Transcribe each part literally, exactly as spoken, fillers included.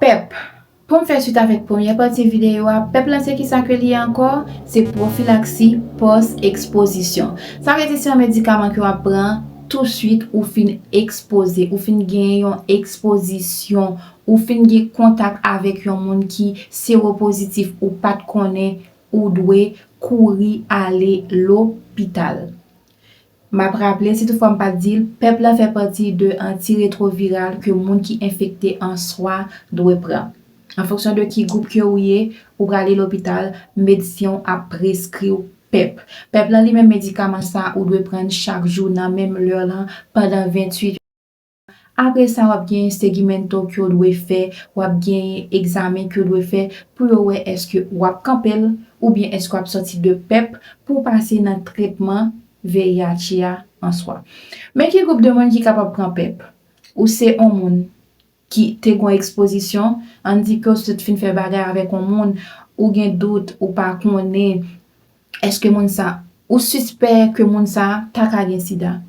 PEP. Pou m fè swit avèk premyè pati videyo a, PEP lan se kisa ke li ye ankò? Se pwofilaksi pòs ekspozisyon. Sa vle di se yon medikaman ke w ap pran touswit ou fin ekspoze, ou fin gen yon ekspozisyon, ou fin gen kontak avèk yon moun ki sewopozitif ou pa t konnen, ou dwe kouri ale lopital. M ap raple, si toutfwa m pa t di l, PEP lan fè pati de antiretwoviral ke moun ki enfekte an swa dwe pran. An fonksyon de ki gwoup ke ou ye, ou prale lopital, medsen w ap preskri w PEP. PEP lan li menm medikaman sa ou dwe pran l chak jou nan menm lè lan pandan venntuit. Apre sa, w ap gen segimento ke w dwe fè, w ap gen egzamen ke w dwe fè pou yo wè èske w ap kanpe l oubyen èske w ap sòti de PEP pou w pase nan tretman V I H a an swa. Men ki gwoup de moun ki kapab pran PEP? Ou se yon moun ki te gen yon ekspozisyon, ann di ke w sot fin fè bagay avèk yon moun, ou gen dout, ou pa konnen èske moun sa, ou sispèk ke moun sa ta ka gen sida.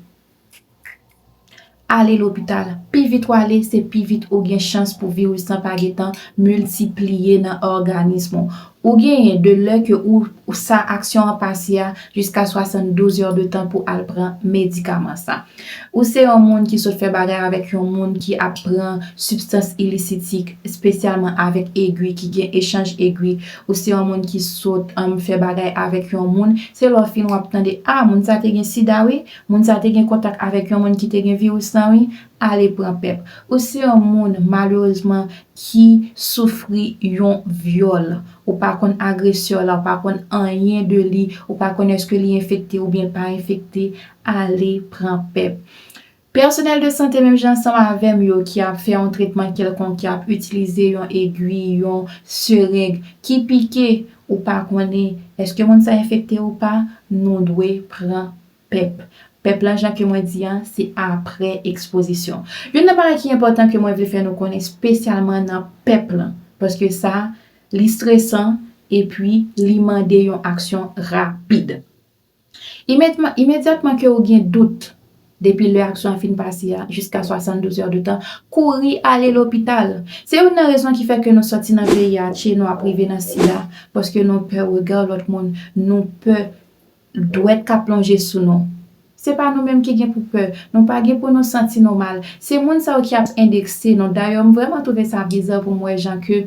Ale lopital. Pi vit w ale, se pi vit ou gen chans pou viris lan pa gentan miltipliye nan òganis ou. Ou genyen de lè ke ou, ou sa aksyon an pase a jiska swasanndouz è de tan pou al pran medikaman sa. Ou se yon moun ki sot fè bagay avèk yon moun ki ap pran sibstans ilisitik, espesyalman avèk egwi, ki gen echanj egwi. Ou se yon moun ki sot, um, fè bagay avèk yon moun. Se lè w fin w ap tande, a, moun sa te gen sida, wi. Moun sa te gen kontak avèk yon moun ki te gen viris lan, wi. Ale pran PEP. Ou se yon moun, malerezman, ki soufri yon vyòl. Ou pa konn agresè w la, ou pa konn anyen de li, ou pa konn èske li enfekte oubyen l pa enfekte, ale pran PEP. Pèsonèl de sante, menm jan ansanm avè m yo, ki ap fè yon tretman kèlkonk, ki ap itilize yon egwi, yon sereng, ki pike, ou pa konnen èske moun sa enfekte ou pa, nou dwe pran PEP. PEP lan, jan ke mwen di a, se apre ekspozisyon. Youn nan bagay ki enpòtan ke mwen vle fè nou konnen espesyalman nan PEP lan, paske sa, li stresan, epi li mande yon aksyon rapid. Imedyatman, imedyatman ke ou gen dout, depi lè aksyon an fin pase a, jiska swasanndouz è de tan, kouri ale lopital. Se youn nan rezon ki fè ke nou sòti nan V I H e nou ap rive nan sida, paske nou pè rega lòt moun, nou pè dwèt k ap plonje sou nou. Se pa nou menm ki gen pou pè, nou pa gen pou nou santi nou mal. Se moun sa yo ki ap endekse nou. Dayè, m vrèman twouve sa biza pou m wè jan ke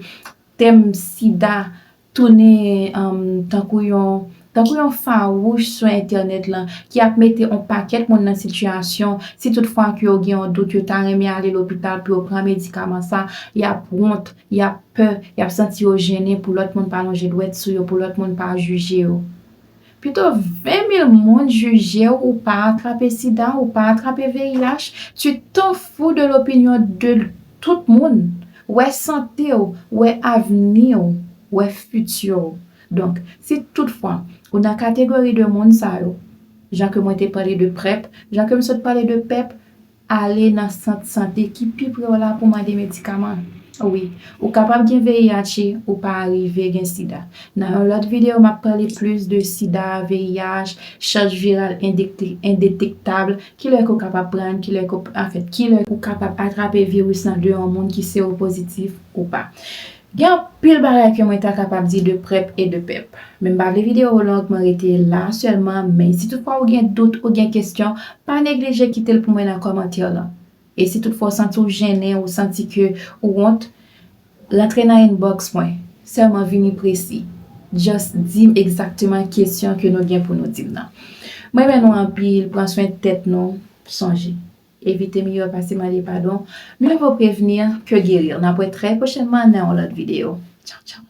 tèm sida tounen, um, tankou yon, tankou yon fawouch sou entènèt lan, ki ap mete yon pakèt moun nan sitiyasyon, si toutfwa ke yo gen yon dout, yo ta renmen ale lopital pou yo pran medikaman sa, y ap wont, y ap pè, y ap santi yo jennen pou lòt moun pa lonje dwèt sou yo, pou lòt moun pa jije yo. Pito ven mil moun jije w, ou pa atrape sida, ou pa atrape V I H, tu t'en fous de l'opinion de tout moun. Wè sante w, wè avni w, wè fiti w. Donk, si toutfwa ou nan kategori de moun sa yo, jan ke mwen te pale de PrEP, jan ke m sot pale de PEP, ale nan sant sante ki pi pre w la pou mande medikaman. Wi, ou kapab gen V I H e ou pa rive gen sida. Nan yon lòt videyo, m ap pale plis de sida, V I H, chaj viral endekte-, endetektab, kilè ke w kapab pran, kilè ke w, anfèt, kilè ou kapab atrape viris lan de yon moun ki sewopozitif ou pa. Gen anpil bagay ke mwen ta kapab di de PrEP e de PEP. Men m pa vle videyo long, mwen rete la sèlman, men si toutfwa ou gen dout, ou gen kesyon, pa neglije kite l pou mwen nan kòmantè lan. E si toutfwa w santi w jennen, ou santi ke ou wont, rantre nan inbox mwen. Sèlman vini presi. Just di m egzakteman kesyon ke nou gen pou nou di m nan. Mwen renmen nou anpil, pran swen tèt nou, sonje. Evite miyò pase mande padon. Mieux vaut prévenir que guérir. N ap wè trè pwochènman nan yon lòt videyo. Tchaw, tchaw.